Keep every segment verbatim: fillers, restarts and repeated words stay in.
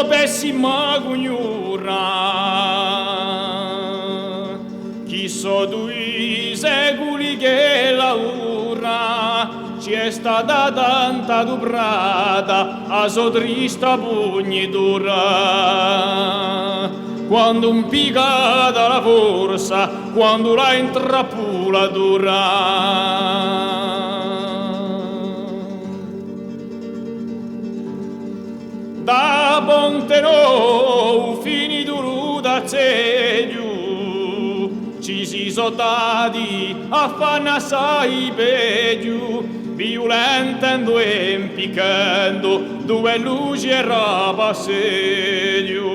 Pessima cugnura, chì sò dui seculi ch'ella dura, ci hè stata tanta duprata a so trista pugnidura, quandu impicata la forza, quandu la intrappulatura. Da Ponte Novu finitu lu tazzeddu, ci si sò dati à fanne assai peghju, viulentendu è impichendu, duve luci era passeghju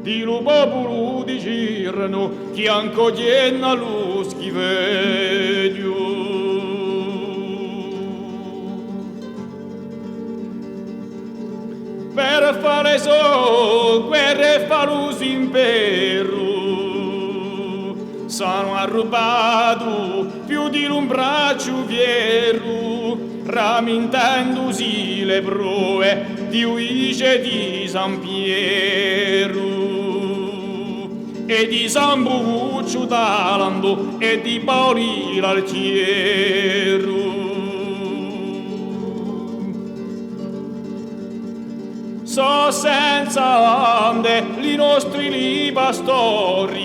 di lu populu di Cirnu, chì ancu ghjè à lu schiveghju. Per fà le so guerre è fà lu so imperu, s'anu arrubbatu più di lu bracciu fierru, ramintendusi le prove di Luigi è di San Pieru è di Sambucucciu Talandu è di Paoli l'Altieru. Sò senza lande li nostri li pastori,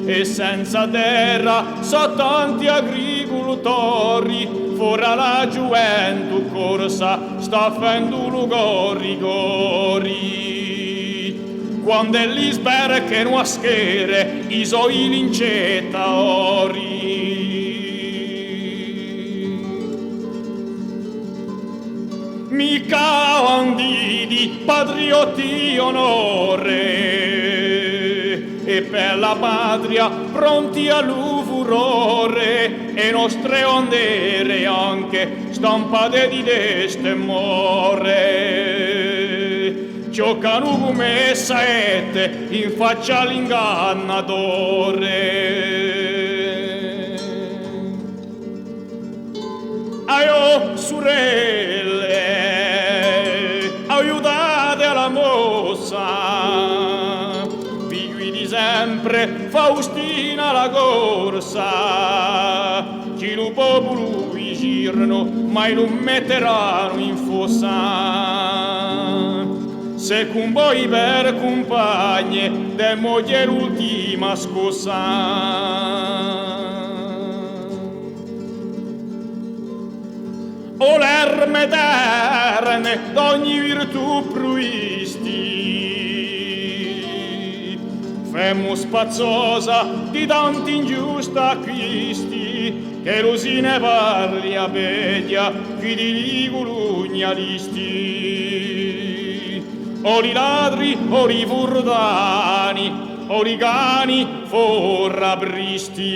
è senza terra sò tanti agricultori, fora la ghjuventù corsa stà fendu lu cori cori. Quand'elli sbarchenu à schère i so lincettori. Micca banditi, patriotti d'onore, è per la patria pronti à lu furore, è nostre bandere ancu stampate di teste more. Chjoccanu cum'è saette in faccia à l'ingannatore. Aiò, surelle, aiutate à la mossa, figlioli di sempre, Faustina la Corsa, chì lu populu di Cirnu mai lu metteranu in fossa. S'è cun voi per cumpagne, demoghje l'ultima scossa. O l'erme eterne d'ogni virtù pruvisti, femu spazzosa di tanti inghjusti acquisti, ch'ellu si ne parli à peghja quì di li culugnalisti. O li ladri, o li furtani, o li cani forabristi.